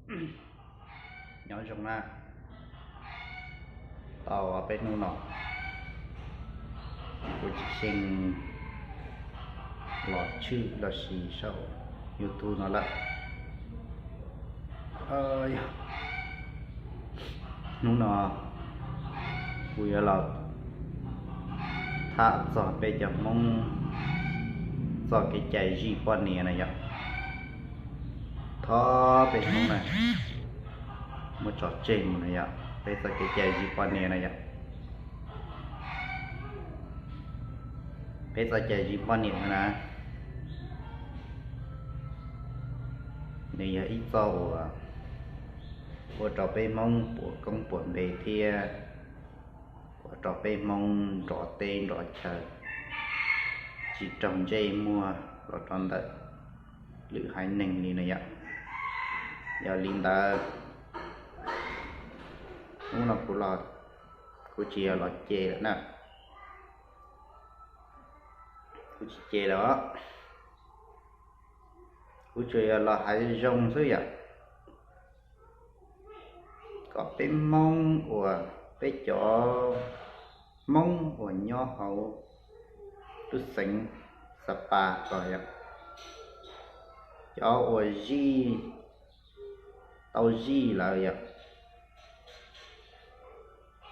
Nyob zoo na, tau peb hnub no kuv tsis xyeej los tshwj los sis saum YouTube no lawm. Hnub no kuv yuav los tham txog peb cov Hmoob txoj kev cai zij poj niam na yom. Thov peb Hmoob na muab tso tseg mus na yom, peb txoj kev cai zij poj niam na yom. Peb txoj cai zij poj niam no na, nws yog ib txoj uas ua rau peb Hmoob puas koob puas npe thiab ua rau peb Hmoob nrov teb nrov chaw, tsis raug ntsej muag los rau ntawm lwm haiv neeg li na yom. Yog li ntawd, hnub no kuv los, kuv tsis yog los cem lawm na, kuv tsis cem lawm os, kuv tsuas yog los hais zoo xwb yom. Kom peb Hmoob uas peb cov Hmoob uas nyob hauv lub xeev Xa Pas ko yom, cov uas zij tau zij lawm yom.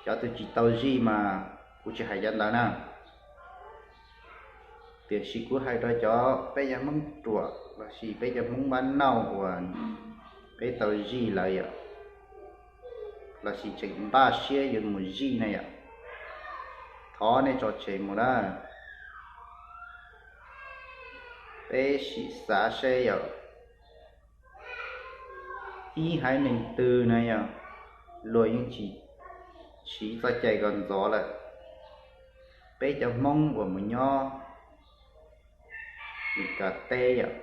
Cov twg tsis tau zij mas kuv tsis hais cov ntawd na, tiam sis kuv hais rau cov peb cov Hmoob ruam los sis peb cov Hmoob npab nauj uas peb tau zij lawm yom, los sis tseem npaj siab yuav mus zij na yom, thov nej tso tseg mus na. Peb sim xav seb yom, ib haiv neeg twg na yom, luag yeej tsis siv txoj cai ko ntxov lawm. Peb cov Hmoob uas mus nyob Meskas teb yom,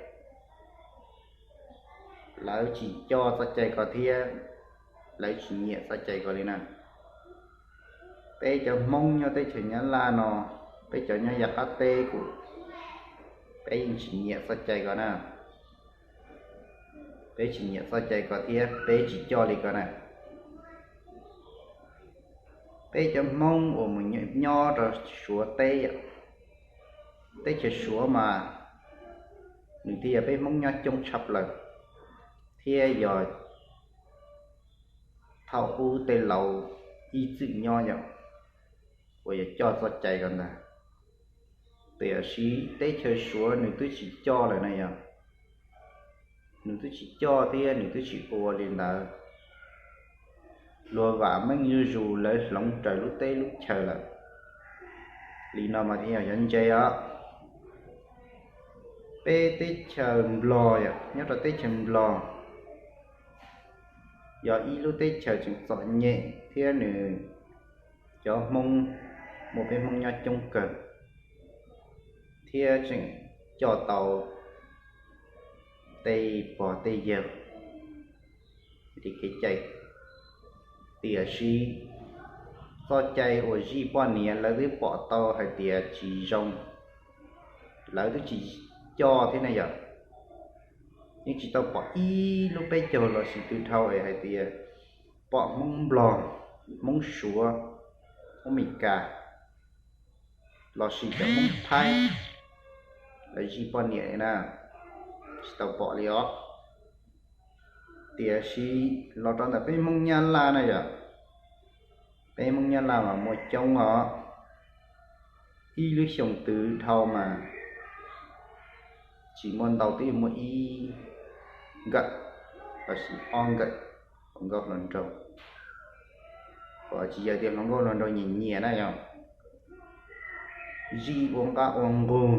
lawv tsis coj txoj cai ko thiab, lawv tsis nyiam txoj cai ko li na. Peb cov Hmoob nyob teb chaws Nyab Laj no, peb cov nyob yav qab teb kuj, peb yeej tsis nyiam txoj cai ko na. Peb tsis nyiam txoj cai ko thiab peb tsis coj li ko na. Peb cov Hmoob uas mus nyob rau Suav teb, teb chaws Suav mas nws thiaj yog peb Hmoob nyob coob tshaj plaws, thiab yog thaum ub tej laus ib txwm nyob yom, uas yog coj txoj cai ko ntag. Tiam sis teb chaws Suav nws twb tsis coj lawm na yom, nws twb tsis coj thiab nws twb tsis ua li ntawd. Luag vam meej zuj zus lawv hloov raws lub teb lub chaws lawm. Li no mas thiaj yog yuav ntse os. Peb teb chaws Nplog yom, nyob rau teb chaws Nplog yog ib lub teb chaws tseem txom nyem thiab nws cov Hmoob, muaj peb Hmoob nyob coob kawg, thiab tseem coj tau tej pog tej yawg li kev cai. Tiam sis txoj cai uas zij poj niam lawv twb pom tau hais tias tsis zoo, lawv twb tsis coj thiab na yom. Yeej tsis tau pom ib lub peb caug los sis twg dhau es hais tias pom Hmoob Nplog, Hmoob Suav, Hmoob Meskas los sis cov Hmoob Thaib lawv zij poj niam li na, tsis tau pom li os. Tiam sis los rau ntawm peb Hmoob Nyab Laj na yom, peb Hmoob Nyab Laj mas muaj coob os. Ib lub xyoo twg dhau mas tsis muaj ntau, twb yuav muaj ib nkawm los sis ob nkawm hluas nkauj hluas nraug, uas tsis yog tias hluas nkauj hluas nraug nyiam nyiam na yom, zij ua nqaj ua nqug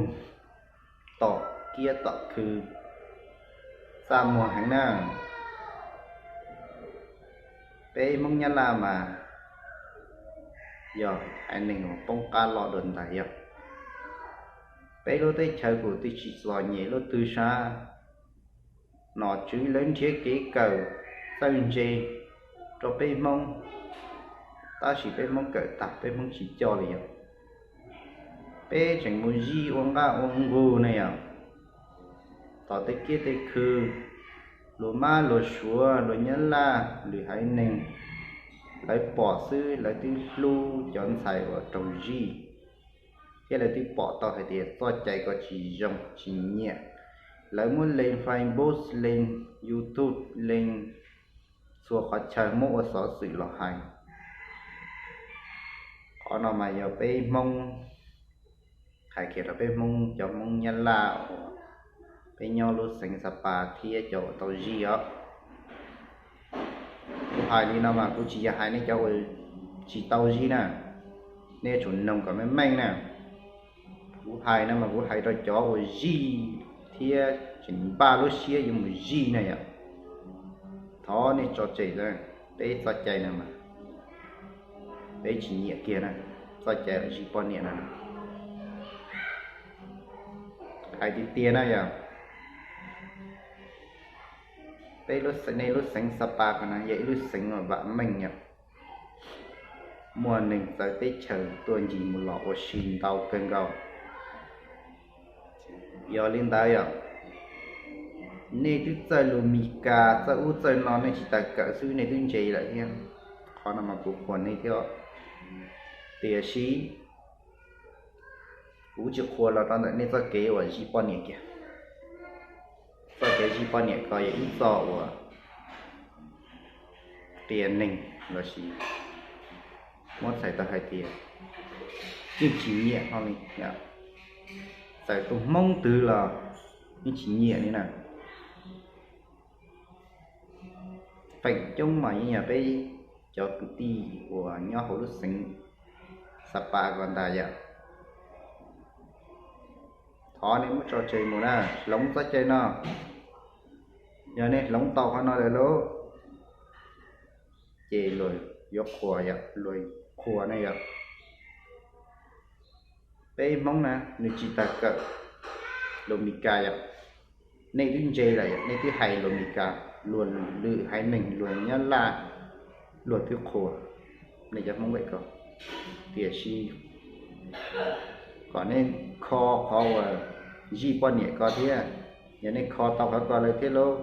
tom kiab tom khw, txaj muag heev na. Peb Hmoob Nyab Laj mas yog haiv neeg uas poob qab los dua ntais yog. Peb lub teb chaws kuj twb tsis txom nyem lub twg sab, nom tswv lawv nrhiav kev kawm txawj ntse rau peb Hmoob, tab sis peb Hmoob kawm tag peb Hmoob tsis coj li yog. Peb tseem mus zij ua nqaj ua nqug ne yom, tom tej kiab tej khw, Luag Mab luag Suav luag Nyab Laj lwm haiv neeg, lawv pom xwb lawv twb hlub cov ntxhais uas raug zij, thiab lawv twb pom tau hais tias txoj cai ko tsis zoo tsis nyiam. Lawv muab leej Facebook, leej YouTube, leej txhua qhov chaw muab ua xov xwm los hais. Qhov no mas yog peb Hmoob, hais kiag rau peb Hmoob, cov Hmoob Nyab Laj uas peb nyob lub xeev Xa Pas thiab cov uas tau zij os. Kuv hais li no mas kuv tsis yog hais nej cov uas tsis tau zij na, nej tsum noog kom meej meej na. Kuv hais no mas kuv hais rau cov uas zij thiab tseem npaj lub siab yuav mus zij na yom. Thov nej tso tseg, peb txoj cai no mas peb tsis nyiam kiag na, txoj cai zij poj niam no. Hais tiag tiag na yom, peb lub, nej lub xeev Xa Pas ko na yog ib lub xeev uas vam meej yom, muaj neeg txawv teb chaws tuaj ncig mus los ua si ntau kawg nkaus. Yog li ntawd yom, nej twb txawj lus Mis Kas txawj ub txawj no nej tsis tau kawm xwb nej twb ntse lawm thiab. Qhov no mas kuv qhuas nej thiab. Tiam sis kuv tsis qhuas los rau ntawm nej txoj kev uas zij poj niam kiag. Txoj kev zij poj niam ko yog ib txoj uas qias neeg lossis muab txhais tau hais tias yeej tsis nyiam no li. Txawm tus Hmoob twg los yeej tsis nyiam li na. Feem coob mas yeej yog peb cov kwv tij uas nyob hauv lub xeev Xa Pas ko ntag yom. Thov nej muab tso tseg mus na, hloov txoj cai no. Yog nej hloov tau qhov no lawm lauj, ces luag yuav qhuas yom, luag qhuas ne yom. Peb Hmoob na nws tsis tau kawm lus Mis Kas yom. Nej twb ntse lawm yom, nej twb hais lus Mis Kas, luag lwm haiv neeg, luag Nyab Laj, luag twb qhuas nej cov Hmoob pem ko. Tiam sis kom nej kho qhov uas zij poj niam ko thiab, yog nej kho tau qhov ko lawm thiab lauj,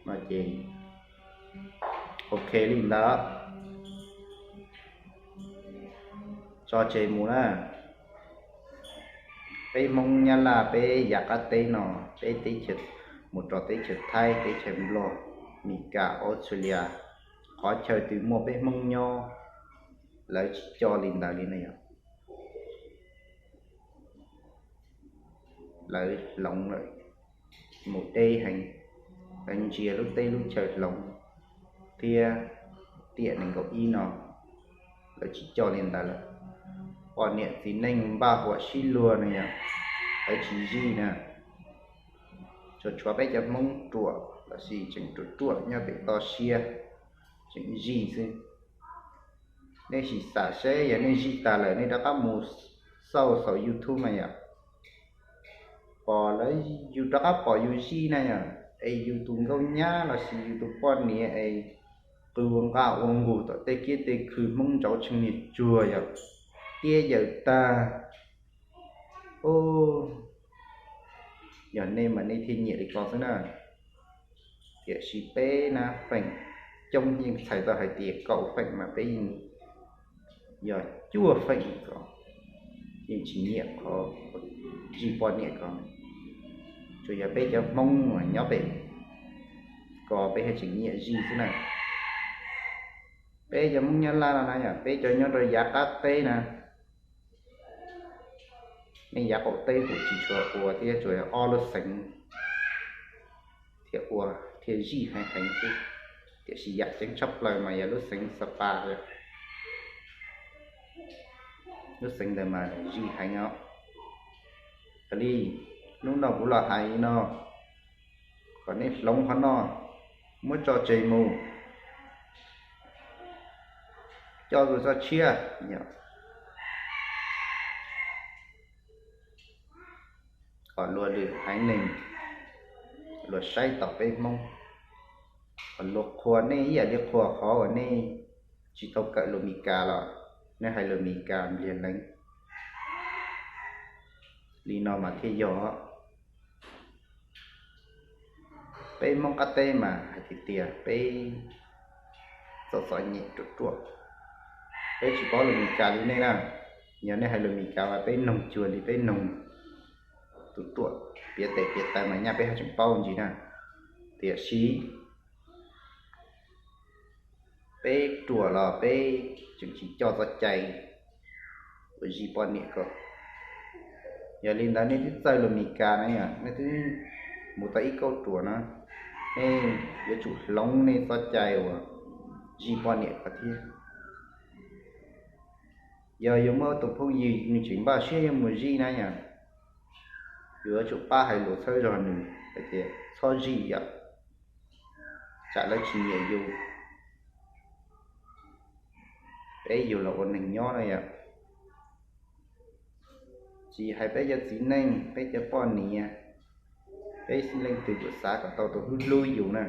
no ces ok li ntawd, tso tseg mus na. Peb Hmoob Nyab Laj peb yav qab teb no, peb teb chaws mus rau teb chaws Thaib, teb chaws Nplog, Mis Kas, Australia, qhov chaw twg muaj peb Hmoob nyob, lawv tsis coj li ntawd li ne yom. Lawv hloov lawm, mus deb heev, lawv ntsia lub teb lub chaw hloov thiab tiam nees nkaum ib no, lawv tsis coj li ntawd lawm. Poj niam txiv neej npaj huam sib luag no yom, lawv tsis zij na. Tsuas tshuav peb cov Hmoob ruam lossis tseem ruam ruam nyob pem toj siab tseem zij xwb. Nej sim xav seb yog nej zij tag lawm nej rov qab mus xauj saum YouTube mas yom, pom lawv, yus rov qab pom yus zij na yom, es yus tus nkauj nyab lossis yus tus poj niam es qw ua nqaj ua nqug tom tej kiab tej khw, Hmoob ntsauv tsheej niag tsuag yom, tiab yaws tag. Yog nej mas nej thiaj nyiam li ko xwb na. Tiam sis peb na feem coob yeej txhais tau hais tias kaum feem mas peb yeej yog cuaj feem ko yeej tsis nyiam qhov zij poj niam ko. Tsuas yog peb cov Hmoob uas nyob pem ko peb thiaj tseem nyiam zij xwb na. Peb cov Hmoob Nyab Laj no na yom, peb cov nyob rau yav qab teb na, nej yav qaum teb kuj tsis tshua ua thiab, tsuas yog ob lub xeev thiaj ua thiaj zij heev heev xwb. Tiam sis yam ceeb tshaj plaws mas yog lub xeev Xa Pas yom. Lub xeev ntawd mas zij heev os. Yog li hnub no kuv los hais li no, kom nej hloov qhov no, muab tso tseg mus, coj tus txoj tshiab, kom luag lwm haiv neeg luag saib tom peb Hmoob, kom luag qhuas nej ib yam li qhuas qhov uas nej tsis tau kawm lus Mis Kas los nej hais lus Mis Kas npliag leev. Li no mas thiaj yog. Peb Hmoob qab teb mas hais tias tias peb txom txom nyem ruam ruam, peb tsis paub lus Meskas li nej na. Yog nej hais lus Meskas mas peb noog cuag li peb noog tus ruam, piav tes piav taw mas nyaj peb haj tseem paub ntsis na. Tiam sis peb ruam los peb tseem tsis coj txoj cai uas zij poj niam ko. Yog li ntawd nej twb txawj lus Meskas na yom, nej twb mus tau ib kauj ruam na, nej yuav tsum hloov nej txoj cai uas zij poj niam ko thiab. Yog yus muaj tus phooj ywg nws tseem npaj siab yuav mus zij na yom, yus yuav tsum pab hais lus txhawb zog nws hais tias txhob zij yom, tsam lawv tsis nyiam yus, peb yug los ua neeg nyob na yom. Tsis hais peb cov txiv neej, peb cov poj niam, peb leej twg kuj xav kom tau tus hlub hlub yus na.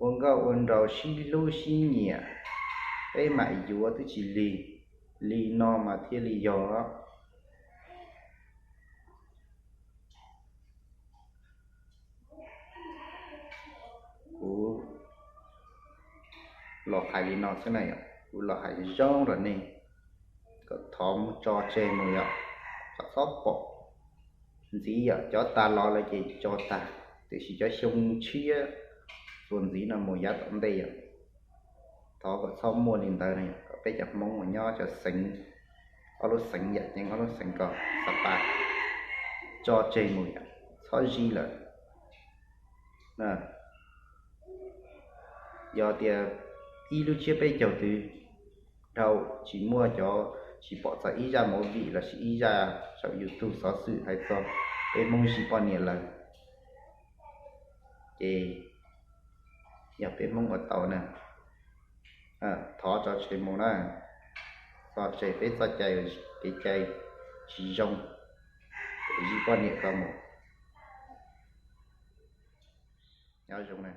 Ua nkauj ua nraug sib hlub sib nyiam, peb mam yuav twb tsis lig, li no mas thiaj li yog. Kuv los hais li no xwb na yom, kuv los hais zoo rau nej kom thov mus tso tseg mus yom, kom txhob pom ntxiv yom. Cov tag los lawm ces tso tag, tiam sis cov xyoo tshiab txuas ntxiv no mus yav tom ntej yom, thov kom txhob muaj li ntawd na yom. Kom peb cov Hmoob uas nyob cov xeev, ob lub xeev yam ceeb ob lub xeev ko, Xab Pas, tso tseg mus yom, txhob zij lawm. Yog tias ib lub tsiab peb caug twg dhau tsis muaj cov, tsis pom txog ib zaj movie lossis ib zaj saum YouTube xov xwm hais txog peb Hmoob zij poj niam lawm, ces yog peb Hmoob ua tau na, thov tso tseg mus na, tso tseg peb txoj cai, kev cai tsis zoo, zij poj niam ko mus. Nyob zoo na.